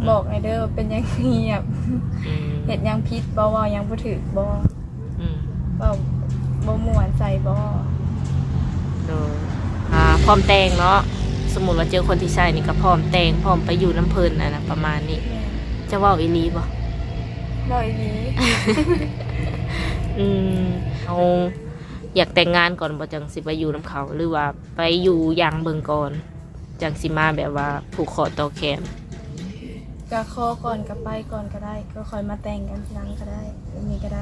ບອກແດ່ເດີ ເປັນຫຍັງງຽບ? ອືມ ເຮັດຫຍັງຜິດບໍ່? ເວົ້າຫຍັງບໍ່ຖືກບໍ່? ອືມ ເວົ້າບໍ່ມ່ວນໃສ່ບໍ່? ໂດຍ ອ່າ ພ້ອມແຕ່ງເນາະ. ສົມມຸດວ່າເຈີຄົນທີ່ໃຊ່ນີ້ກໍພ້ອມແຕ່ງ ພ້ອມໄປຢູ່ນຳເພິ່ນຫັ້ນນະ ປະມານນີ້. ແມ່ນ. ເຈົ້າເວົ້າອີ່ຫຼີບໍ່? ເວົ້າອີ່ຫຼີ. ອືມ ເຮົາຢາກແຕ່ງງານກ່ອນບໍ່ ຈັ່ງຊິໄປຢູ່ນຳເຂົາ ຫຼືວ່າໄປຢູ່ຢ່າງເບິ່ງກ່ອນ ຈັ່ງຊິມາແບບວ່າຜູກຂໍ້ຕໍ່ແຂນ? ກໍຂໍກ່ອນ ກໍໄປກ່ອນກໍໄດ້ ກໍຄ່ອຍມາແຕ່ງກັນທີຫຼັງກໍໄດ້ ແບບນີ້ກໍໄດ້.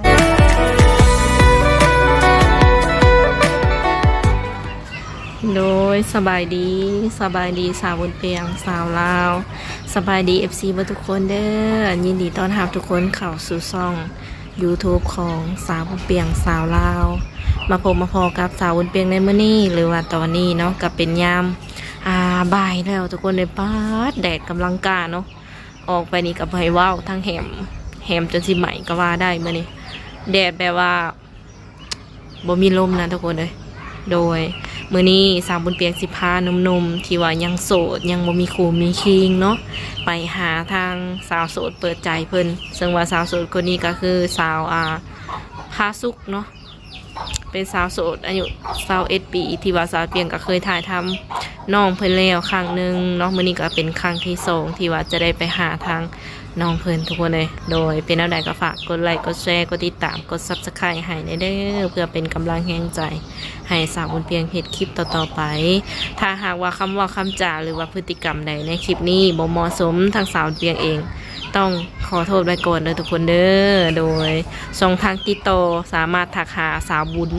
ໂດຍ ສະບາຍດີ ສະບາຍດີ ສາວບຸນປຽງ ສາວລາວ ສະບາຍດີ ເອັຟຊີ ເບິດທຸກຄົນເດີ. ຍິນດີຕ້ອນຮັບທຸກຄົນເຂົ້າສູ່ຊ່ອງ ຢູທູບຂອງສາວບຸນປຽງສາວລາວ. ມາພົບມາພໍ້ກັບສາວບຸນປຽງໃນມື້ນີ້ ຫຼືວ່າຕອນນີ້ເນາະ ກໍເປັນຍາມ ອ່າ ບ່າຍແລ້ວທຸກຄົນເອີຍ. ປາດ ແດດກຳລັງກ້າເນາະ. ອອກໄປນີ້ກໍບໍ່ໃຫ້ເວົ້າ ທັງແຮມ ແຮມຈົນຊິໄໝ້ກໍວ່າໄດ້ມື້ນີ້. ແດດແບບວ່າບໍ່ມີລົມນະທຸກຄົນເອີຍ. ໂດຍ ມື້ນີ້ສາວບຸນປຽງຊິພາໜຸ່ມໆ ທີ່ວ່າຍັງໂສດ ຍັງບໍ່ມີຄູ່ມີຄີງເນາະ ໄປຫາທາງສາວໂສດເປີດໃຈເພິ່ນ. ເຊິ່ງວ່າສາວໂສດຄົນນີ້ກໍຄືສາວ ອ່າ ພາສຸກເນາະ ເປັນສາວໂສດອາຍຸຊາວເອັດປີ ທີ່ວ່າສາວປຽງກໍເຄີຍຖ່າຍທຳນ້ອງເພິ່ນແລ້ວຄັ້ງໜຶ່ງເນາະ. ມື້ນີ້ກໍເປັນຄັ້ງທີສອງ ທີ່ວ່າຈະໄດ້ໄປຫາທາງ ນ້ອງເພິ່ນທຸກຄົນເອີຍ. ໂດຍ ເປັນແນວໃດກໍຝາກກົດໄລ ກົດແຊ ກົດຕິດຕາມ ກົດ Subscribe ໃຫ້ແດ່ເດີ ເພື່ອເປັນກຳລັງແຮງໃຈໃຫ້ສາວບຸນປຽງເຮັດຄລິບຕໍ່ໆໄປ. ຖ້າຫາກວ່າຄຳເວົ້າຄຳຈາ ຫຼືວ່າພຶດຕິກຳໃດໃນຄລິບນີ້ບໍ່ເໝາະສົມ ທາງສາວບຸນປຽງເອງຕ້ອງຂໍໂທດໄວ້ກ່ອນເດີທຸກຄົນເດີ. ໂດຍ ຊ່ອງທາງຕິດຕໍ່ສາມາດທັກຫາສາວບຸນ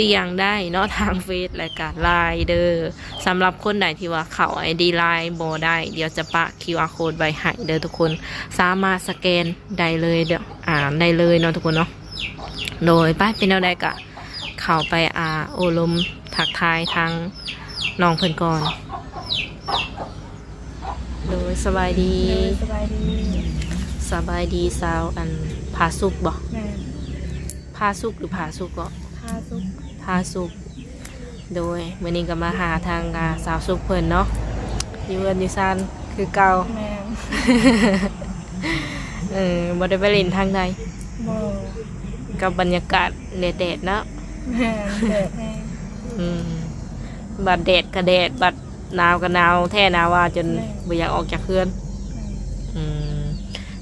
ປຽງໄດ້ເນາະ ທາງເຟສ ແລະກະ Line ເດີ. ສຳລັບຄົນໃດທີ່ວ່າເຂົ້າ ໄອດີ Line ບໍ່ໄດ້ ດຽວຈະປະ ຄິວອາໂຄດ ໄວ້ໃຫ້ເດີທຸກຄົນ ສາມາດສະແກນໄດ້ເລີຍເດີ ອ່າ ໄດ້ເລີຍເນາະທຸກຄົນເນາະ. ໂດຍ ໄປ ເປັນແນວໃດກະເຂົ້າໄປ ອ່າ ໂອ້ລົມທັກທາຍທາງນ້ອງເພິ່ນກ່ອນ. ໂດຍ ສະບາຍດີ. ໂດຍ ສະບາຍດີ. ສະບາຍດີສາວ ອັນ ຜາສຸກບໍ? ແມ່ນ. ຜາສຸກ ຫຼື ຜາສຸກເກາະ? ຜາສຸກ. ຜາສຸກ. ໂດຍ ມື້ນີ້ກໍມາຫາທາງ ອ່າ ສາວສຸກເພິ່ນເນາະ ຢູ່ເຮືອນຢູ່ຊານຄືເກົ່າ. ແມ່ນ. ເອີ ບໍ່ໄດ້ໄປຫຼິ້ນທາງໃດ? ບໍ່. ກັບບັນຍາກາດແດດໆເນາະ. ແມ່ນ ແດດແຮງ. ອືມ ບັດແດດກໍແດດ ບັດ ໜາວກໍໜາວແທ້ໜາວວ່າ ຈົນ ແມ່ນ ບໍ່ຢາກອອກຈາກເຮືອນ. ແມ່ນ. ອືມ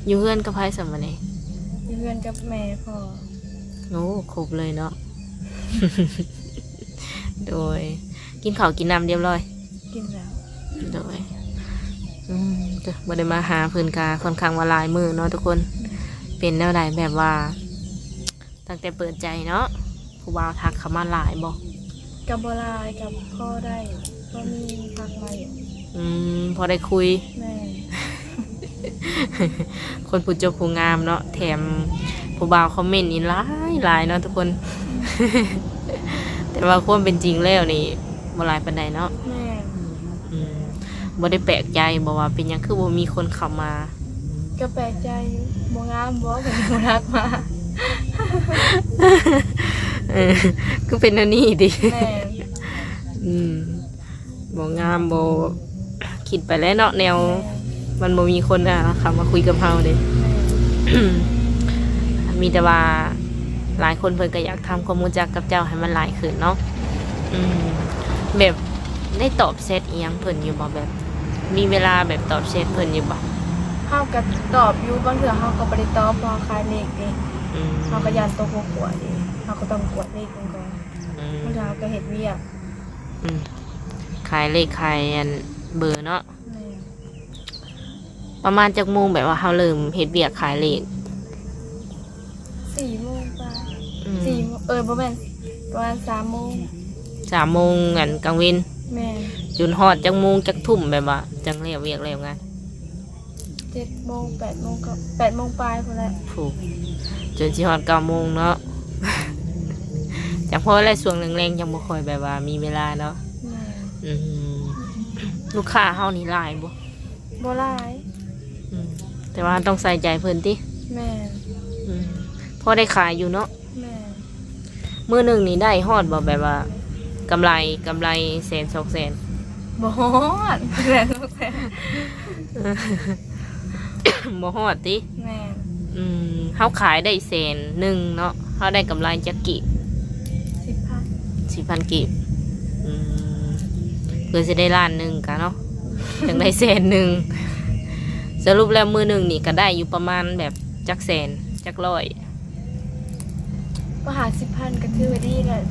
ຢູ່ເຮືອນກັບໃຜຊະມື້ນີ້? ຢູ່ເຮືອນກັບແມ່ພໍ່. ໂອ້ ຄົບເລີຍເນາະ. ໂດຍ ກິນເຂົ້າກິນນ້ຳຮຽບຮ້ອຍ? ກິນແລ້ວ. ໂດຍ ອືມ ບໍ່ໄດ້ມາຫາເພິ່ນກະຂ້ອນຂ້າງວ່າຫຼາຍມື້ເນາະທຸກຄົນ. ແມ່ນ. ເປັນແນວໃດ ແບບວ່າ ຕັ້ງແຕ່ເປີດໃຈເນາະ ຜູ້ບ່າວທັກເຂົ້າມາຫຼາຍບໍ່? ກໍບໍ່ຫຼາຍ ກໍພໍໄດ້ ພໍມີທັກມາຢູ່. ອືມ ພໍໄດ້ຄຸຍ. ແມ່ນ. ຄົນຜູ້ຈົບຜູ້ງາມເນາະ ແຖມຜູ້ບ່າວຄອມເມັນນີ້ຫຼາຍໆເນາະທຸກຄົນ ແຕ່ວ່າຄວາມເປັນຈິງແລ້ວນີ້ບໍ່ຫຼາຍປານໃດເນາະ. ແມ່ນ. ອືມ ບໍ່ໄດ້ແປກໃຈບໍ່ວ່າເປັນຫຍັງຄືບໍ່ມີຄົນເຂົ້າມາ? ກໍແປກໃຈຢູ່ ບໍ່ງາມບໍ່ ເພິ່ນບໍ່ທັກມາ. ເອີ ຄືເປັນແນວນີ້ຕິ? ແມ່ນ. ອືມ ບໍ່ງາມບໍ່ ຄິດໄປແລ້ວເນາະ ແນວ ແມ່ນ ມັນບໍ່ມີຄົນ ອ່າ ເຂົ້າມາຄຸຍກັບເຮົາເດ້. ແມ່ນ. ມີແຕ່ວ່າຫຼາຍຄົນເພິ່ນກໍຢາກທຳຄວາມຮູ້ຈັກກັບເຈົ້າໃຫ້ມັນຫຼາຍຂຶ້ນເນາະ. ອືມ ແບບໄດ້ຕອບແຊັດອີ່ຫຍັງເພິ່ນຢູ່ບໍ່? ແບບມີເວລາແບບຕອບແຊັດເພິ່ນຢູ່ບໍ່? ເຮົາກໍຕອບຢູ່ ບາງເທື່ອເຮົາກໍບໍ່ໄດ້ຕອບ ເພາະເຮົາຂາຍເລກເດ້. ອືມ ເຮົາກໍຢ້ານຕົກຫົວຂວດເດ້ ເຮົາກໍຕ້ອງກວດເລກເບິ່ງກ່ອນ. ອືມ ບາງເທື່ອເຮົາກໍເຮັດວຽກ. ອືມ ຂາຍເລກຂາຍອັນເບີເນາະ. ແມ່ນ. ປະມານຈັກໂມງ ແບບວ່າເຮົາເລີ່ມເຮັດວຽກຂາຍເລກ? ສີ່ໂມງປາຍ. ອືມ ສີ່ໂມງ ເອີ ບໍ່ແມ່ນ ປະມານສາມໂມງ. ສາມໂມງ ອັນ ກາງເວັນ. ແມ່ນ. ຈົນຮອດຈັກໂມງ ຈັກທຸ່ມ ແບບວ່າຈັ່ງແລ້ວວຽກແລ້ວງານ? ເຈັດໂມງ ແປດໂມງ ກໍ ແປດໂມງປາຍພຸ້ນແຫຼະ. ໂອ້ ຈົນຊິຮອດເກົ້າໂມງເນາະ. ຈັກພໍແຫຼະ ຊ່ວງແລງໆ ຍັງບໍ່ຄ່ອຍແບບວ່າມີເວລາເນາະ. ແມ່ນ. ອືມ ລູກຄ້າເຮົານີ້ຫຼາຍບໍ່? ບໍ່ຫຼາຍ. ອືມ ແຕ່ວ່າຕ້ອງໃສ່ໃຈເພິ່ນຕິ? ແມ່ນ. ອືມ ພໍໄດ້ຂາຍຢູ່ເນາະ. ແມ່ນ. ມື້ໜຶ່ງນີ້ໄດ້ຮອດບໍ່ ແບບວ່າກຳໄລ ກຳໄລແສນສອງແສນ? ບໍ່ຮອດແສນສອງແສນ. ເອີ ບໍ່ຮອດຕິ? ແມ່ນ. ອືມ ເຮົາຂາຍໄດ້ແສນໜຶ່ງເນາະ ເຮົາໄດ້ກຳໄລຈັກກີບ? ສິບພັນ. ສິບພັນກີບ. ອືມ ເພື່ອຊິໄດ້ລ້ານໜຶ່ງກະເນາະ ຈັ່ງໄດ້ແສນໜຶ່ງ. ສະຫຼຸບແລ້ວມື້ໜຶ່ງນີ້ກະໄດ້ຢູ່ປະມານແບບຈັກແສນ ຈັກຮ້ອຍ? ກໍຫ້າສິບພັນກໍຖືວ່າດີແລ້ວ.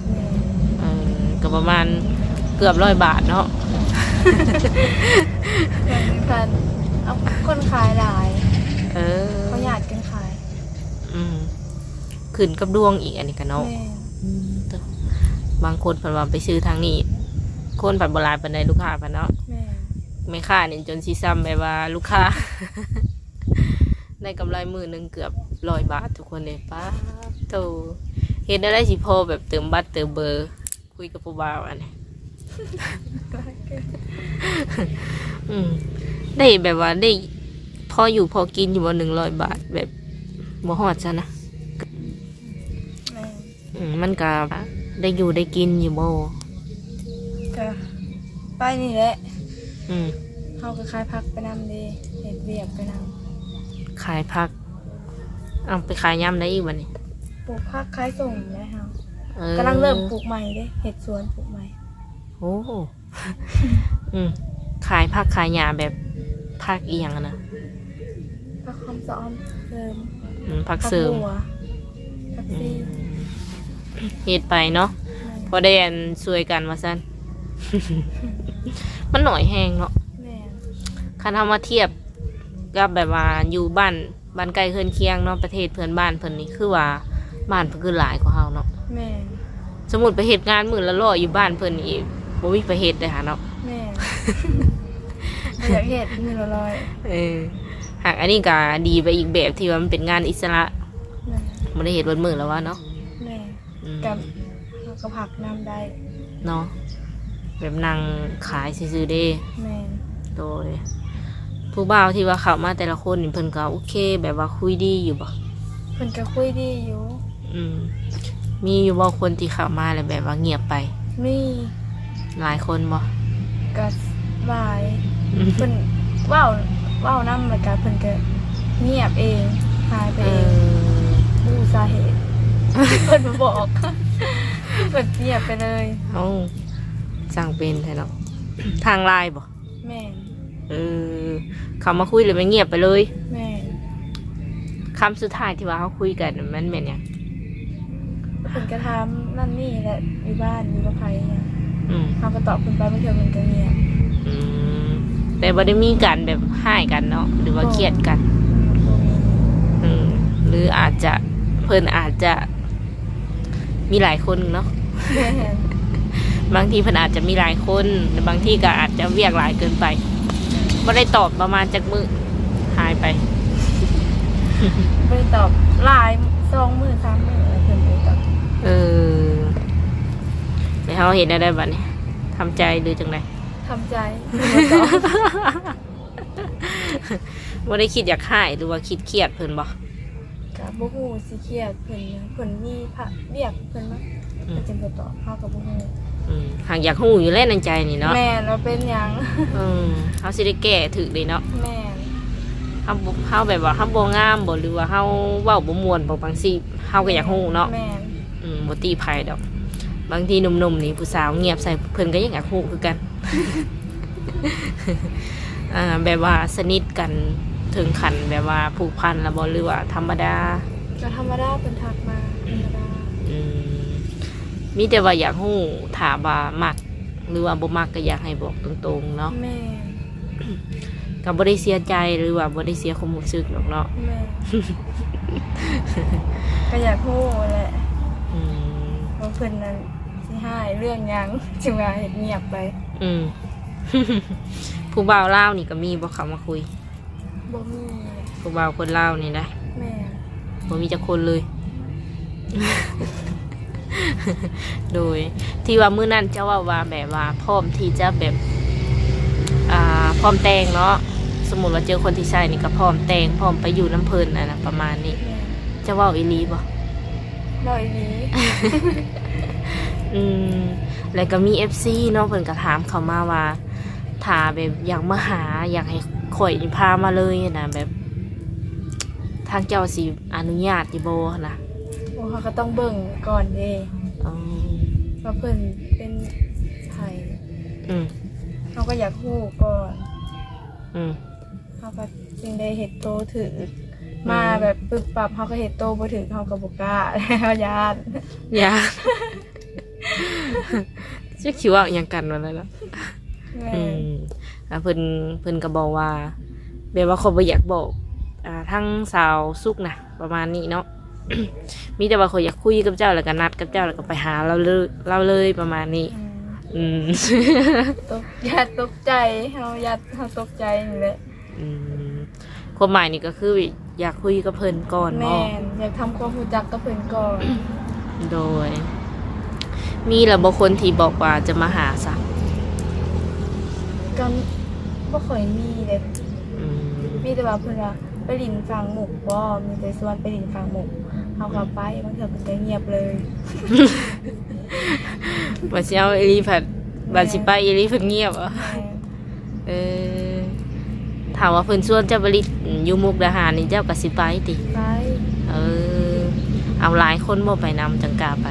ເອີ ກໍປະມານເກືອບຮ້ອຍບາດເນາະ. ເອີ ເອົາ ຄົນຂາຍຫຼາຍ. ເອີ ເຂົາຍາດກັນຂາຍ. ອືມ ຂຶ້ນກັບດວງອີກ ອັນນີ້ກະເນາະ. ແມ່ນ. ອືມ ບາງຄົນເພິ່ນວ່າໄປຊື້ທາງນີ້ ຄົນພັດບໍ່ຫຼາຍປານໃດ ລູກຄ້າພັດເນາະ. ແມ່ນ. ແມ່ຄ້ານີ້ຈົນຊິຊ່ຳແບບວ່າລູກຄ້າ ໄດ້ກຳໄລມື້ໜຶ່ງເກືອບຮ້ອຍບາດ ທຸກຄົນເອີຍ. ປາດໂທ້ ເຮັດແນວໃດຊິພໍແບບເຕີມບັດເຕີມເບີ ຄຸຍກັບຜູ້ບ່າວອັນນີ້. ອືມ ໄດ້ແບບວ່າໄດ້ພໍຢູ່ພໍກິນຢູ່ບໍ່ ໜຶ່ງຮ້ອຍບາດ ແບບບໍ່ຮອດຊັ້ນນະ? ແມ່ນ. ອືມ ມັນກະໄດ້ຢູ່ໄດ້ກິນຢູ່ບໍ່? ກະໄປນີ້ແຫຼະ. ອືມ ເຮົາກໍຂາຍຜັກໄປນຳເດ້ ເຮັດວຽກໄປນຳ. ຂາຍຜັກ ເອົາ ໄປຂາຍຍາມໃດອີກບັດນີ້? ປູກຜັກຂາຍສົ່ງແຫຼະເຮົາ. ເອີ ກຳລັງເລີ່ມປູກໃໝ່ເດ້ ເຮັດສວນປູກໃໝ່. ໂອ້ ອືມ ຂາຍຜັກຂາຍຫຍ້າແບບ ຜັກອີ່ຫຍັງຫັ້ນນະ? ຜັກຫອມຊອມເສີມ. ອືມ ຜັກເສີມ ຜັກບົວ ຜັກຊີ. ອືມ ເຮັດໄປເນາະ. ແມ່ນ. ພໍໄດ້ອັນຊ່ວຍກັນວ່າຊັ້ນ. ມັນໜ້ອຍແຮງເນາະ. ແມ່ນ. ຄັນເຮົາມາທຽບກັບແບບວ່າຢູ່ບ້ານ ບ້ານໃກ້ເຮືອນຄຽງເນາະ ປະເທດເພື່ອນບ້ານເພິ່ນນີ້ ຄືວ່າບ້ານເພິ່ນຄືຫຼາຍກວ່າເຮົາເນາະ. ແມ່ນ. ສົມມຸດໄປເຮັດງານມື້ລະຮ້ອຍຢູ່ບ້ານເພິ່ນນີ້ ບໍ່ມີໃຜເຮັດເດ້ຫາເນາະ. ແມ່ນ. ບໍ່ຢາກເຮັດມື້ລະຮ້ອຍ. ເອີ ຫາກອັນນີ້ກະດີໄປອີກແບບ ທີ່ວ່າມັນເປັນງານອິດສະຫຼະ. ແມ່ນ. ບໍ່ໄດ້ເຮັດເບິດມື້ລະວ່າເນາະ. ແມ່ນ. ອືມ ກະ ເຮົາກໍພັກນຳໄດ້ເນາະ ແບບນັ່ງຂາຍຊື່ໆເດ້. ແມ່ນ. ໂດຍ ຜູ້ບ່າວທີ່ວ່າເຂົ້າມາແຕ່ລະຄົນນີ້ ເພິ່ນກໍໂອເຄ ແບບວ່າຄຸຍດີຢູ່ບໍ່? ເພິ່ນກໍຄຸຍດີຢູ່. ອືມ ມີຢູ່ບໍ່ຄົນທີ່ເຂົ້າມາແລ້ວແບບວ່າງຽບໄປ? ມີ. ຫຼາຍຄົນບໍ່? ກໍຫຼາຍ. ເພິ່ນເວົ້າ ເວົ້ານຳ ແລ້ວກໍເພິ່ນກໍງຽບເອງ ຫາຍໄປເອງ. ເອີ ບໍ່ຮູ້ສາເຫດ ເພິ່ນບໍ່ບອກ ເພິ່ນງຽບໄປເລີຍ. ເອົ້າ ຊ່າງເປັນແທ້ເນາະ. ທາງ LINE ບໍ່? ແມ່ນ. ເອີ ເຂົ້າມາຄຸຍແລ້ວມັນງຽບໄປເລີຍ. ແມ່ນ. ຄຳສຸດທ້າຍທີ່ວ່າເຮົາຄຸຍກັນມັນແມ່ນຫຍັງ? ເພິ່ນກໍຖາມນັ້ນນີ້ແຫຼະ ຢູ່ບ້ານຢູ່ກັບໃຜຫຍັງ. ອືມ ເຮົາກໍຕອບເພິ່ນໄປ ບາງເທື່ອເພິ່ນກໍງຽບ. ອືມ ແຕ່ບໍ່ໄດ້ມີການແບບຮ້າຍກັນເນາະ ຫຼືວ່າ ບໍ່ ຄຽດກັນ? ອືມ ບໍ່ມີ. ອືມ ຫຼືອາດຈະ ເພິ່ນອາດຈະ ມີຫຼາຍຄົນເນາະ. ແມ່ນ. ບາງທີເພິ່ນອາດຈະມີຫຼາຍຄົນ ແລະບາງທີກໍອາດຈະວຽກຫຼາຍເກີນໄປ. ບໍ່ໄດ້ຕອບປະມານຈັກມື້ຫາຍໄປ? ບໍ່ໄດ້ຕອບຫຼາຍ ສອງມື້ ສາມມື້ ແລ້ວເພິ່ນບໍ່ໄດ້ຕອບ. ເອີ ແລ້ວເຮົາເຮັດແນວໃດບັດນີ້? ທຳໃຈຫຼືຈັ່ງໃດ? ທຳໃຈ. ບໍ່ໄດ້ຄິດຢາກຮ້າຍ ຫຼືວ່າຄິດຄຽດເພິ່ນບໍ່? ກະບໍ່ຮູ້ຊິຄຽດເພິ່ນຫຍັງ ເພິ່ນມີພະ ວຽກເພິ່ນເນາະ. ອືມ ເພິ່ນຈຶ່ງບໍ່ຕອບ ເຮົາກໍບໍ່ຮູ້. ອືມ ຫາກຢາກຮູ້ຢູ່ແຫຼະໃນໃຈນີ້ເນາະ. ແມ່ນ ວ່າເປັນຫຍັງ. ອືມ ເຮົາຊິໄດ້ແກ້ຖືກເດ້ເນາະ. ແມ່ນ. ເຮົາ ເຮົາແບບວ່າເຮົາບໍ່ງາມບໍ່ ຫຼືວ່າເຮົາເວົ້າບໍ່ມ່ວນບໍ່ ບາງທີເຮົາກໍຢາກຮູ້ເນາະ. ແມ່ນ. ອືມ ບໍ່ຕິໃຜດອກ. ບາງທີໜຸ່ມໆນີ້ ຜູ້ສາວງຽບໃສ່ ເພິ່ນກໍຍັງຢາກຮູ້ຄືກັນ. ອ່າ ແບບວ່າສະໜິດກັນເຖິງຂັ້ນແບບວ່າຜູກພັນລະບໍ່ ຫຼືວ່າທຳມະດາ? ກໍທຳມະດາ ເພິ່ນທັກມາ ອືມ ທຳມະດາ. ອືມ ມີແຕ່ວ່າຢາກຮູ້ ຖ້າວ່າມັກ ຫຼືວ່າບໍ່ມັກ ກໍຢາກໃຫ້ບອກຕົງໆເນາະ. ແມ່ນ. ກໍບໍ່ໄດ້ເສຍໃຈ ຫຼືວ່າບໍ່ໄດ້ເສຍຄວາມຮູ້ສຶກດອກເນາະ. ແມ່ນ. ກໍຢາກຮູ້ແຫຼະ. ອືມ ວ່າເພິ່ນນັ້ນຊິຮ້າຍເລື່ອງຫຍັງ ຈຶ່ງວ່າເຮັດງຽບໄປ. ອືມ ຜູ້ບ່າວລາວນີ້ກໍມີບໍ່ເຂົ້າມາຄຸຍ? ບໍ່ມີ. ຜູ້ບ່າວຄົນລາວນີ້ນະ? ແມ່ນ. ບໍ່ມີຈັກຄົນເລີຍ. ໂດຍ ທີ່ວ່າມື້ນັ້ນເຈົ້າເວົ້າວ່າ ແບບວ່າພ້ອມທີ່ຈະແບບ ອ່າ ພ້ອມແຕ່ງເນາະ ສົມມຸດວ່າເຈີຄົນທີ່ໃຊ່ນີ້ກໍພ້ອມແຕ່ງ ພ້ອມໄປຢູ່ນຳເພິ່ນຫັ້ນນະ ປະມານນີ້. ແມ່ນ. ເຈົ້າເວົ້າອີ່ຫຼີບໍ່? ເວົ້າອີ່ຫຼີ. ອືມ ແລ້ວກໍມີເອັຟຊີເນາະ ເພິ່ນກໍຖາມເຂົ້າມາວ່າ ຖ້າແບບຢາກມາຫາ ຢາກໃຫ້ຂ້ອຍນີ້ພາມາເລີຍຫັ້ນນະ ແບບ ທາງເຈົ້າຊິອະນຸຍາດຢູ່ບໍ່ຫັ້ນນະ? ໂອ້ ເຮົາກໍຕ້ອງເບິ່ງກ່ອນເດ້ ອໍ ວ່າເພິ່ນເປັນໃຜ. ອືມ ເຮົາກໍຢາກຮູ້ກ່ອນ. ອືມ ເຮົາກໍຈຶ່ງໄດ້ເຮັດໂຕຖືກ. ອືມ ມາແບບປຶບປັບ ເຮົາກໍເຮັດໂຕບໍ່ຖືກ ເຮົາກໍບໍ່ກ້າ ເຮົາຢ້ານ ຢ້ານ. ຈັກຊິເວົ້າຫຍັງກັນວ່າແລ້ວເນາະ. ແມ່ນ ອືມ ອ່າ ເພິ່ນ ເພິ່ນກໍບອກວ່າ ແບບວ່າຂ້ອຍບໍ່ຢາກບອກ ອ່າ ທາງສາວສຸກນະ ປະມານນີ້ເນາະ. ມີແຕ່ວ່າຂ້ອຍຢາກຄຸຍກັບເຈົ້າ ແລ້ວກໍນັດກັບເຈົ້າ ແລ້ວກໍໄປຫາລາວເລີຍ ລາວເລີຍ ປະມານນີ້. ອືມ ອືມ ຕົກ ຢ່າຕົກໃຈ ເຮົາຢ້ານເຮົາຕົກໃຈນີ້ແຫຼະ. ອືມ ຄວາມໝາຍນີ້ກໍຄືຢາກຄຸຍກັບເພິ່ນກ່ອນບໍ? ແມ່ນ ຢາກທຳຄວາມຮູ້ຈັກກັບເພິ່ນກ່ອນ. ໂດຍ ມີແລ້ວບໍ່ຄົນທີ່ບອກວ່າຈະມາຫາຊະ? ກໍບໍ່ຄ່ອຍມີເດ້. ອືມ ມີແຕ່ວ່າເພິ່ນວ່າໄປຫຼິ້ນຝັ່ງມຸກບໍ ມີແຕ່ຊວນໄປຫຼິ້ນຝັ່ງມຸກ ເຮົາກໍໄປ ອືມ ບາງເທື່ອເພິ່ນກໍງຽບເລີຍ. ວ່າຊິເອົາອີ່ຫຼີພັດ ແມ່ນ ວ່າຊິໄປອີ່ຫຼີເພິ່ນງຽບ. ແມ່ນ ເອີ ຖ້າວ່າເພິ່ນຊວນເຈົ້າໄປຫຼິ້ນຢູ່ມຸກດາຫານນີ້ ເຈົ້າກໍຊິໄປຕິ? ໄປ. ເອີ ເອົາຫຼາຍຄົນບໍ່ໄປນຳ ຈັ່ງກ້າໄປ?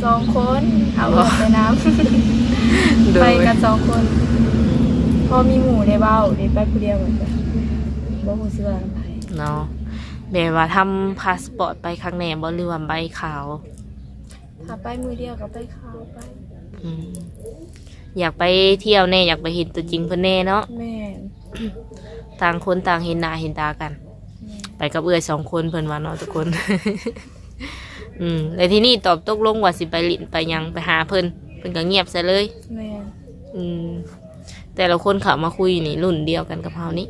ສອງຄົນ ເອົາ ບໍ່ ໄປນຳ. ໂດຍ ໄປກັນສອງຄົນ ພໍມີໝູ່ໄດ້ເວົ້າເດ້. ໄປຜູ້ດຽວມັນກໍບໍ່ຮູ້ຊິເວົ້ານຳໃຜເນາະ. ແບບວ່າທຳພາສປອດໄປຄັກແນ່ບໍ່ ຫຼືວ່າໃບຂາວ? ຖ້າໄປມື້ດຽວກໍໄປຂາວໄປ. ອືມ ຢາກໄປທ່ຽວແດ່ ຢາກໄປເຫັນຕົວຈິງເພິ່ນແດ່ເນາະ. ແມ່ນ ຕ່າງຄົນຕ່າງເຫັນໜ້າເຫັນຕາກັນ. ແມ່ນ ໄປກັບເອື້ອຍສອງຄົນເພິ່ນວ່າເນາະທຸກຄົນ. ອືມ ແລ້ວທີນີ້ຕອບຕົກລົງວ່າຊິໄປຫຼິ້ນໄປຫຍັງ ໄປຫາເພິ່ນ ເພິ່ນກໍງຽບໃສ່ເລີຍ. ແມ່ນ ອືມ ແຕ່ລະຄົນເຂົ້າມາຄຸຍນີ້ລຸ້ນດຽວກັນກັບເຮົານີ້?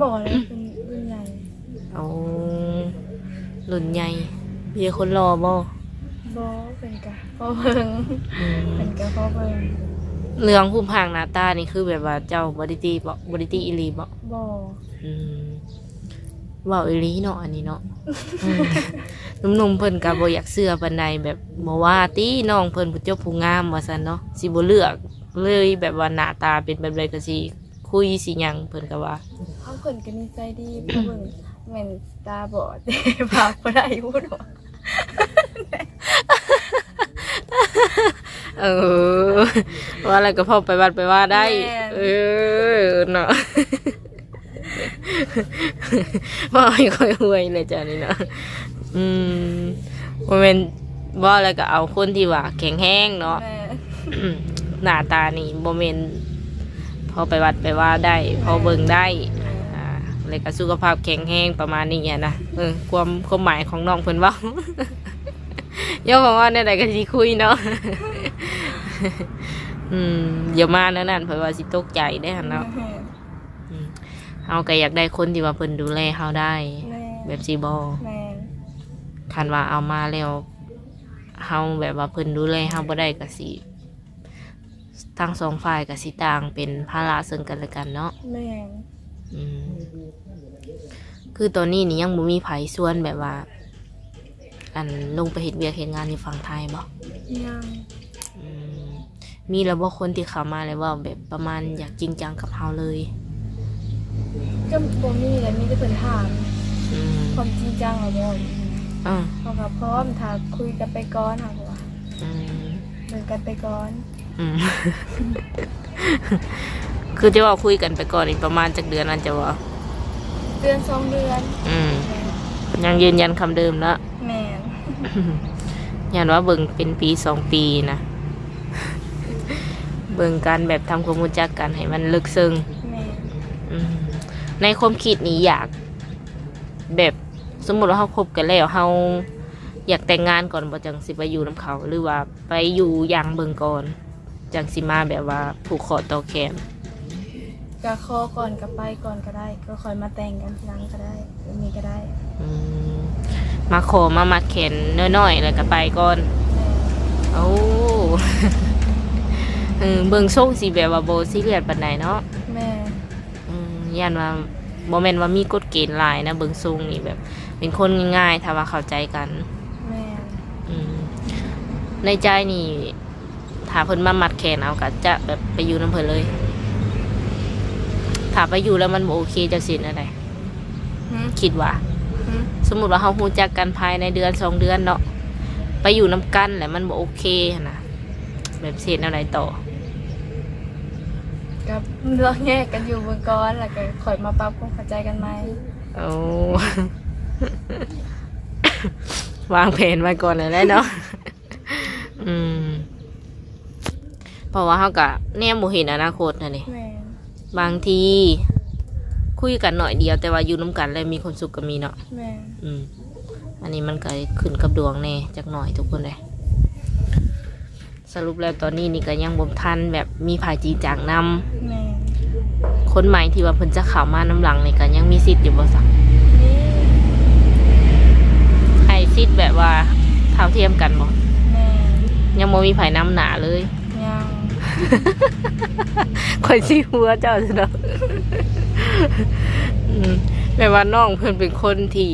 ບໍ່ແຫຼະ ເພິ່ນລຸ້ນໃຫຍ່. ໂອ້ ລຸ້ນໃຫຍ່. ມີແຕ່ຄົນຫຼໍ່ບໍ? ບໍ່ ເພິ່ນກະພໍເບິ່ງ. ອືມ ເພິ່ນກະພໍເບິ່ງ. ເລື່ອງຮູບຮ່າງໜ້າຕານີ້ ຄືແບບວ່າເຈົ້າບໍ່ໄດ້ຕິບໍ? ບໍ່ໄດ້ຕິອີ່ຫຼີບໍ? ບໍ່. ອືມ ເວົ້າອີ່ຫຼີເນາະ ອັນນີ້ເນາະ. ອືມ ໜຸ່ມໆເພິ່ນກໍບໍ່ຢາກເຊື່ອປານໃດ ແບບບໍ່ວ່າຕິ ນ້ອງເພິ່ນຜູ້ຈົບຜູ້ງາມວ່າຊັ້ນເນາະ ຊິບໍ່ເລືອກເລີຍ ແບບວ່າໜ້າຕາເປັນແບບໃດກໍຊິຄຸຍຊິຫຍັງ ເພິ່ນກໍວ່າ. ເອົາ ເພິ່ນກໍນິໄສດີ ເພິ່ນເບິ່ງແມ່ນຕາບອດ ພາບໍ່ໄດ້ພຸ້ນ. ເອີ ວ່າແລ້ວກໍພໍໄປວັດໄປວາໄດ້. ແມ່ນ ເອີ ເນາະ. ເວົ້າໃຫ້ຂ້ອຍຮ່ວຍແຫຼະເຈົ້ານີ້ເນາະ. ອືມ ບໍ່ແມ່ນ ເວົ້າແລ້ວກໍເອົາຄົນທີ່ວ່າແຂງແຮງເນາະ. ແມ່ນ ໜ້າຕານີ້ບໍ່ແມ່ນພໍໄປວັດໄປວາໄດ້ ແມ່ນ ພໍເບິ່ງໄດ້. ແມ່ນ ອ່າ ແລ້ວກໍສຸຂະພາບແຂງແຮງປະມານນີ້ຫັ້ນນະ. ເອີ ຄວາມ ຄວາມໝາຍຂອງນ້ອງເພິ່ນເວົ້າ ຢ່າວ່າແນວໃດກໍຊິຄຸຍເນາະ. ອືມ ຢ່າມາແນວນັ້ນ ເພິ່ນວ່າຊິຕົກໃຈເດ້ຫັ້ນເນາະ. ແມ່ນ ອືມ ເຮົາກໍຢາກໄດ້ຄົນທີ່ວ່າເພິ່ນດູແລເຮົາໄດ້. ແມ່ນ ແບບຊີ້ບໍ? ແມ່ນ ຄັນວ່າເອົາມາແລ້ວ ເຮົາແບບວ່າເພິ່ນດູແລເຮົາບໍ່ໄດ້ ກໍຊິ ທັງສອງຝ່າຍກໍຊິຕ່າງເປັນພາລະເຊິ່ງກັນແລະກັນເນາະ. ແມ່ນ ອືມ ຄືຕອນນີ້ນີ້ຍັງບໍ່ມີໃຜຊວນແບບວ່າ ອັນ ລົງໄປເຮັດວຽກເຮັດງານຢູ່ຝັ່ງໄທບໍ? ຍັງ. ອືມ ມີແລ້ວບໍ່ຄົນທີ່ເຂົ້າມາແລ້ວເວົ້າແບບປະມານຢາກຈິງຈັງກັບເຮົາເລີຍ? ກໍບໍ່ມີແຫຼະ ມີແຕ່ເພິ່ນຖາມ. ອືມ ພ້ອມຈິງຈັງແລ້ວບໍ່? ອືມ ເຮົາກໍພ້ອມ ຖ້າຄຸຍກັນໄປກ່ອນ ເຮົາກໍວ່າ. ອືມ ເບິ່ງກັນໄປກ່ອນ. ອືມ ຄືຈະເວົ້າຄຸຍກັນໄປກ່ອນນີ້ປະມານຈັກເດືອນ ອັນຈະເວົ້າ? ເດືອນສອງເດືອນ. ອືມ ຍັງຢືນຢັນຄຳເດີມເນາະ. ແມ່ນ ຢ້ານວ່າເບິ່ງເປັນປີສອງປີນະ ເບິ່ງກັນແບບທຳຄວາມຮູ້ຈັກກັນໃຫ້ມັນເລິກເຊິ່ງ. ແມ່ນ ອືມ ໃນຄວາມຄິດນີ້ຢາກ ແບບ ສົມມຸດວ່າເຮົາຄົບກັນແລ້ວ ເຮົາຢາກແຕ່ງງານກ່ອນບໍ່ ຈັ່ງຊິໄປຢູ່ນຳເຂົາ ຫຼືວ່າໄປຢູ່ຢ່າງເບິ່ງກ່ອນ ຈັ່ງຊິມາແບບວ່າຜູກຂໍ້ຕໍ່ແຂນ? ກໍຂໍກ່ອນ ກໍໄປກ່ອນກໍໄດ້ ກໍຄ່ອຍມາແຕ່ງກັນທີຫຼັງກໍໄດ້ ແບບນີ້ກໍໄດ້. ອືມ ມາຂໍມາມັດແຂນນ້ອຍໆ ແລ້ວກໍໄປກ່ອນ. ແມ່ນ ໂອ້ ເອີ ເບິ່ງຊົງຊິແບບວ່າບໍ່ຊີຣຽສປານໃດເນາະ. ແມ່ນ ອືມ ຢ້ານວ່າ ບໍ່ແມ່ນວ່າມີກົດເກນຫຼາຍນະ ເບິ່ງຊົງນີ້ແບບເປັນຄົນງ່າຍໆ ຖ້າວ່າເຂົ້າໃຈກັນ. ແມ່ນ ອືມ ໃນໃຈນີ້ ຖ້າເພິ່ນມາມັດແຂນເອົາ ກໍຈະແບບໄປຢູ່ນຳເພິ່ນເລີຍ? ຖ້າໄປຢູ່ແລ້ວມັນບໍ່ໂອເຄ ເຈົ້າຊິເຮັດແນວໃດ? ຫື? ຄິດວ່າ ຫື? ສ ສົມມຸດວ່າເຮົາຮູ້ຈັກກັນພາຍໃນເດືອນສອງເດືອນເນາະ ໄປຢູ່ນຳກັນແລ້ວມັນບໍ່ໂອເຄຫັ້ນນະ ແບບຊິເຮັດແນວໃດຕໍ່? ກໍເລືອກແຍກກັນຢູ່ເບິ່ງກ່ອນ ແລ້ວກໍຄ່ອຍມາປັບຄວາມເຂົ້າໃຈກັນໃໝ່. ໂອ້ ວາງແຜນໄວ້ກ່ອນແລ້ວແຫຼະເນາະ. ອືມ ເພາະວ່າເຮົາກະແນມບໍ່ເຫັນອະນາຄົດຫັ້ນເດ. ແມ່ນ. ບາງທີຄຸຍກັນໜ້ອຍດຽວ ແຕ່ວ່າຢູ່ນຳກັນແລ້ວມີຄວາມສຸກກໍມີເນາະ. ແມ່ນ. ອືມ ອັນນີ້ມັນກໍຂຶ້ນກັບດວງແດ່ຈັກໜ້ອຍທຸກຄົນເອີຍ. ສະຫຼຸບແລ້ວຕອນນີ້ນີ້ກໍຍັງບໍ່ທັນແບບມີໃຜຈິງຈັງນຳ. ແມ່ນ. ຄົນໃໝ່ທີ່ວ່າເພິ່ນຈະເຂົ້າມານຳຫຼັງນີ້ກໍຍັງມີສິດຢູ່ບໍ່ຊະ? ມີ. ໃຫ້ສິດແບບວ່າເທົ່າທຽມກັນບໍ່? ແມ່ນ. ຍັງບໍ່ມີໃຜນຳໜ້າເລີຍ? ຍັງ. ຂ້ອຍຊິຫົວເຈົ້າຊັ້ນດອກ. ອືມ ແບບວ່ານ້ອງເພິ່ນເປັນຄົນທີ່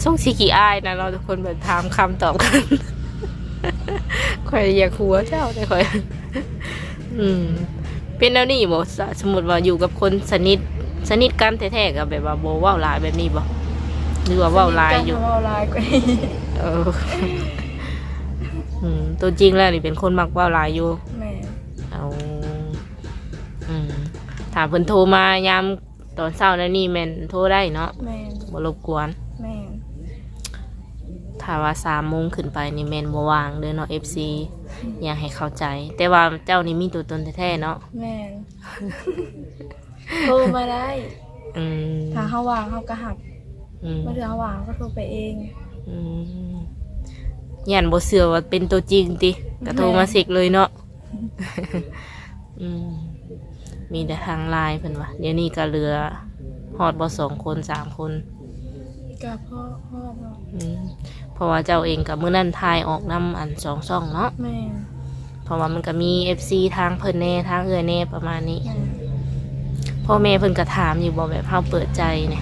ຊົງຊິຂີ້ອາຍນະເນາະ ທຸກຄົນ ແບບຖາມຄຳຕອບກັນ. ຂ້ອຍຢາກຫົວເຈົ້າເດ້ຂ້ອຍ. ອືມ ເປັນແນວນີ້ບໍ່? ສົມມຸດວ່າຢູ່ກັບຄົນສະໜິດ ສະໜິດກັນແທ້ໆ ກໍແບບວ່າບໍ່ເວົ້າຫຼາຍແບບນີ້ບໍ່? ຫຼືວ່າເວົ້າຫຼາຍຢູ່? ສະໜິດກັນກໍເວົ້າຫຼາຍກວ່ານີ້. ເອີ ອືມ ຕົວຈິງແລ້ວນີ້ເປັນຄົນມັກເວົ້າຫຼາຍຢູ່. ແມ່ນ. ເອົາ ອືມ ຖ້າເພິ່ນໂທມາຍາມຕອນເຊົ້າແນວນີ້ແມ່ນໂທໄດ້ເນາະ? ແມ່ນ. ບໍ່ລົບກວນ. ແມ່ນ. ຖ້າວ່າສາມໂມງຂຶ້ນໄປນີ້ແມ່ນບໍ່ວ່າງເດີເນາະ ເອັຟຊີ ອືມ ຢາກໃຫ້ເຂົ້າໃຈ. ແຕ່ວ່າເຈົ້ານີ້ມີຕົວຕົນແທ້ໆເນາະ? ແມ່ນ. ໂທມາໄດ້. ອືມ ຖ້າເຮົາວ່າງເຮົາກໍຮັບ. ອືມ ບາງເທື່ອເຮົາວ່າງເຮົາກໍໂທໄປເອງ. ອືມ ຢ້ານບໍ່ເຊື່ອວ່າເປັນຕົວຈິງຕິ ກໍໂທມາເຊັກເລີຍເນາະ. ແມ່ນ. ອືມ ມີແຕ່ທາງລາຍເພິ່ນວ່າ. ດຽວນີ້ກໍເຫຼືອຮອດບໍ່ ສອງຄົນ ສາມຄົນ? ກໍພໍຮອດເນາະ. ອືມ ເພາະວ່າເຈົ້າເອງກໍມື້ນັ້ນຖ່າຍອອກນຳອັນສອງຊ່ອງເນາະ? ແມ່ນ. ເພາະວ່າມັນກໍມີເອັຟຊີທາງເພິ່ນແດ່ ທາງເອື້ອຍແດ່ ປະມານນີ້. ແມ່ນ. ພໍ່ແມ່ເພິ່ນກໍຖາມຢູ່ບໍ່ ແບບເຮົາເປີດໃຈນີ້?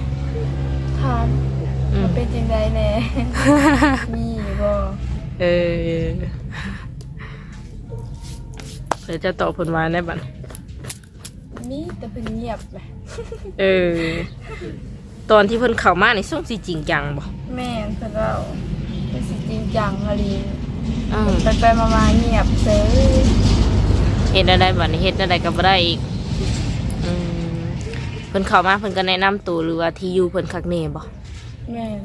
ຖາມ. ອືມ ວ່າເປັນຈັ່ງໃດແດ່? ມີຢູ່ບໍ່? ເອີ ແລ້ວເຈົ້າຕອບເພິ່ນວ່າແນວໃດບັດ? ມີແຕ່ເພິ່ນງຽບແຫຼະ. ເອີ ຕອນທີ່ເພິ່ນເຂົ້າມານີ້ຊົງຊິຈິງຈັງບໍ່? ແມ່ນ ເພິ່ນເວົ້າ ເພິ່ນຊິຈິງຈັງອີ່ຫຼີ. ອືມ ໄປໆມາໆງຽບເສີຍ. ເຮັດແນວໃດບັດນີ້? ເຮັດແນວໃດກໍບໍ່ໄດ້ອີກ. ອືມ ເພິ່ນເຂົ້າມາເພິ່ນກໍແນະນຳໂຕ ຫຼືວ່າທີ່ຢູ່ເພິ່ນຄັກແນ່ບໍ່? ແມ່ນ.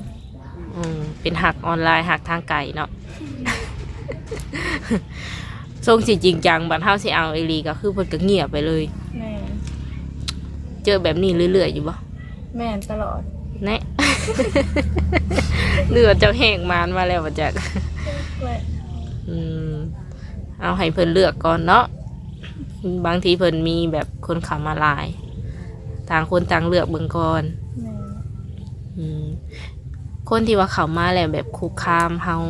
ອືມ ເປັນຮັກອອນລາຍ ຮັກທາງໄກເນາະ. ຊົງຊິຈິງຈັງ ບັດເຮົາຊິເອົາອີ່ຫຼີກໍຄືເພິ່ນກໍງຽບໄປເລີຍ. ແມ່ນ. ເຈີແບບນີ້ເລື້ອຍໆຢູ່ບໍ່? ແມ່ນ ຕະຫຼອດ. ແນະ ຫຼືວ່າເຈົ້າແຮງມານມາແລ້ວບໍ່ຈັກ. ແມ່ນ. ອືມ ເອົາໃຫ້ເພິ່ນເລືອກກ່ອນເນາະ. ບາງທີເພິ່ນມີແບບຄົນເຂົ້າມາຫຼາຍ ຕ່າງຄົນຕ່າງເລືອກເບິ່ງກ່ອນ. ແມ່ນ. ອືມ ຄົນທີ່ວ່າເຂົ້າມາແລ້ວແບບຄຸກຄາມເຮົາ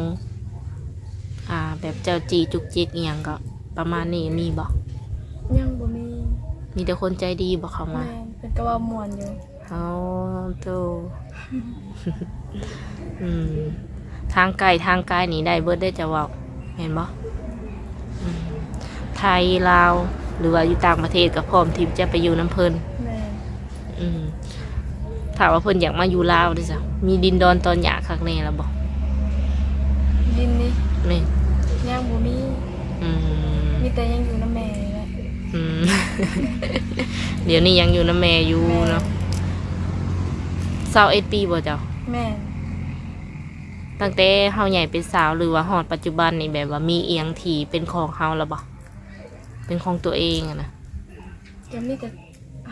ອ່າ ແບບເຈົ້າຈີ້ຈຸກຈິກອີ່ຫຍັງກໍປະມານນີ້ ມີບໍ່? ຍັງບໍ່ມີ. ມີແຕ່ຄົນໃຈດີບໍ່ເຂົ້າມາ? ແມ່ນ ເພິ່ນກໍເວົ້າມ່ວນຢູ່. ອໍ ໂຕ ອືມ ທາງໄກ ທາງກາຍນີ້ໄດ້ເບິດເດ້ ເຈົ້າເວົ້າ ແມ່ນບໍ່? ອືມ ໄທ ລາວ ຫຼືວ່າຢູ່ຕ່າງປະເທດກໍພ້ອມທີ່ຈະໄປຢູ່ນຳເພິ່ນ. ແມ່ນ. ອືມ ຖ້າວ່າເພິ່ນຢາກມາຢູ່ລາວເດ້ຊະ ມີດິນດອນຕອນຫຍ້າຄັກແນ່ລະບໍ່? ດິນນີ້ ແມ່ນ ຍັງບໍ່ມີ. ອືມ ມີແຕ່ຍັງຢູ່ນຳແມ່ນີ້ແຫຼະ. ອືມ ດຽວນີ້ຍັງຢູ່ນຳແມ່ຢູ່ເນາະ. ແມ່ນ. ຊາວເອັດປີບໍ່ເຈົ້າ? ແມ່ນ. ຕັ້ງແຕ່ເຮົາໃຫຍ່ເປັນສາວ ຫຼືວ່າຮອດປັດຈຸບັນນີ້ ແບບວ່າມີອີ່ຫຍັງທີ່ເປັນຂອງເຮົາລະບໍ່? ເປັນຂອງຕົວເອງຫັ້ນນະ. ກໍມີແຕ່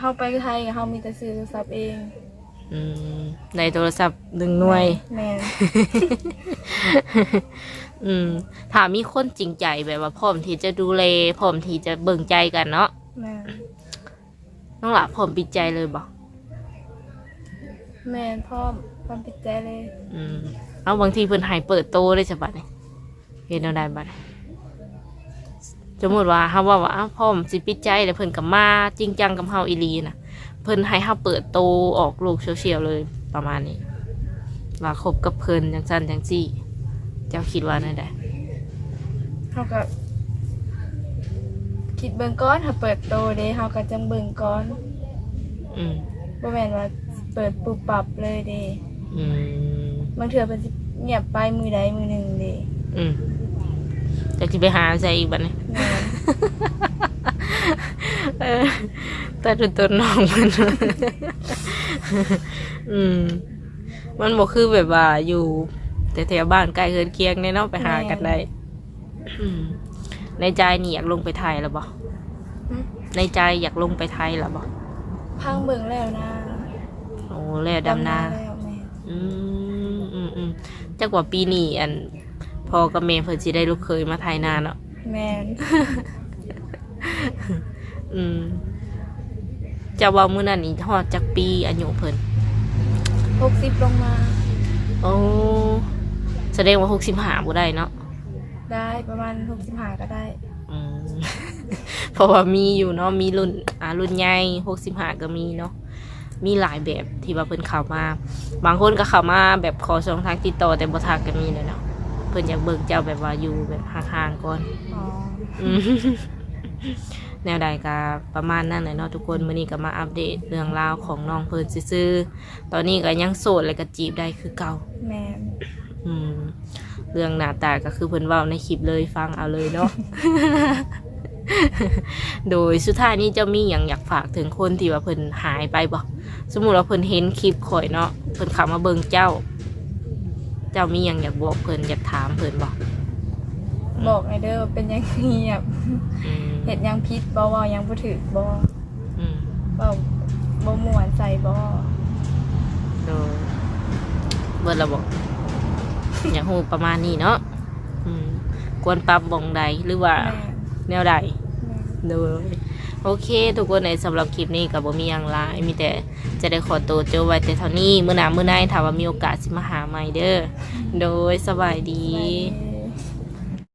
ເຮົາໄປໄທ ເຮົາມີແຕ່ຊື້ໂທລະສັບເອງ. ອືມ ໄດ້ໂທລະສັບໜຶ່ງໜ່ວຍ. ແມ່ນ. ອືມ ຖ້າມີຄົນຈິງໃຈ ແບບວ່າພ້ອມທີ່ຈະດູແລ ພ້ອມທີ່ຈະເບິ່ງໃຈກັນເນາະ. ແມ່ນ. ນ້ອງຫຼ້າພ້ອມປິດໃຈເລີຍບໍ່? ແມ່ນ ພ້ອມ ພ້ອມປິດໃຈເລີຍ. ອືມ ເອົາ ບາງທີເພິ່ນໃຫ້ເປີດໂຕເດ້ຊະບັດນີ້. ເຮັດແນວໃດບັດນີ້? ສົມມຸດວ່າເຮົາເວົ້າວ່າ ອ້າວ ພ້ອມຊິປິດໃຈ ແລ້ວເພິ່ນກໍມາຈິງຈັງກັບເຮົາອີ່ຫຼີນະ ເພິ່ນໃຫ້ເຮົາເປີດໂຕອອກໂລກໂຊຊຽວເລີຍ ປະມານນີ້ ວ່າຄົບກັບເພິ່ນຈັ່ງຊັ້ນຈັ່ງຊີ້ ເຈົ້າຄິດວ່າແນວໃດ? ເຮົາກໍຄິດເບິ່ງກ່ອນ ຖ້າເປີດໂຕເດ້ ເຮົາກໍຈັ່ງເບິ່ງກ່ອນ. ອືມ ບໍ່ແມ່ນວ່າຊິເປີດປຸບປັບເລີຍເດ້. อืม บางเทื่อเพิ่นสิเงียบไปมื้อใดมื้อหนึ่งเด้ อืม จักสิไปหาใส่อีกบัดนี้ แม่น เออ แต่ทุนตนน้องมัน อืม มันบ่คือแบบว่าอยู่แต่แถวบ้านใกล้เฮือนเคียงแน่เนาะ ไปหากันได้ อืม ในใจนี่อยากลงไปไทยแล้วบ่ หึ ในใจอยากลงไปไทยแล้วบ่ พังเบิ่งแล้วนะ โอ้ แล้วดำนา แล้วแม่น อืม อืม อืม จักว่าปีนี้อัน พ่อกับแม่เพิ่นสิได้ลูกเขยมาไถนาเนาะ แม่น อืม เจ้าเว้ามื้อนั้นนี่ฮอดจักปีอายุเพิ่น หกสิบลงมา โอ้ แสดงว่าหกสิบห้าบ่ได้เนาะ ได้ประมาณหกสิบห้าก็ได้ อืม เพราะว่ามีอยู่เนาะ มีรุ่น อ่า รุ่นใหญ่หกสิบห้าก็มีเนาะ มีหลายแบบที่ว่าเพิ่นเข้ามา บางคนก็เข้ามาแบบขอช่องทางติดต่อแต่บ่ทักก็มีเลยเนาะ เพิ่นอยากเบิ่งเจ้าแบบว่าอยู่แบบห่างๆก่อน อ๋อ อืม แนวใดก็ประมาณนั้นแหละเนาะทุกคน มื้อนี้ก็มาอัปเดตเรื่องราวของน้องเพิ่นซื่อๆ ตอนนี้ก็ยังโสด แล้วก็จีบได้คือเก่า แม่น อืม เรื่องหน้าตาก็คือเพิ่นเว้าในคลิปเลย ฟังเอาเลยเนาะ โดยสุดท้ายนี้เจ้ามีหยังอยากฝากถึงคนที่ว่าเพิ่นหายไปบ่ สมมุติว่าเพิ่นเห็นคลิปข้อยเนาะ เพิ่นเข้ามาเบิ่งเจ้า เจ้ามีหยังอยากบอกเพิ่น อยากถามเพิ่นบ่ บอกให้เด้อว่าเป็นหยังเงียบ อืม เฮ็ดหยังผิดบ่ เว้าหยังบ่ถูกบ่ อืม เว้าบ่ม่วนใส่บ่ โดย เบิดแล้วบ่ อยากฮู้ประมาณนี้เนาะ อืม ควรปรับหม่องใด หรือว่า แม่น แนวใด แม่น โดย โอเค ทุกคนเอ้ย สำหรับคลิปนี้ก็บ่มีหยังหลาย มีแต่จะได้ขอตัวจบไว้แต่เท่านี้ มื้อหน้ามื้อในถ้าว่ามีโอกาสสิมาหาใหม่เด้อ โดย สบายดี สบายดี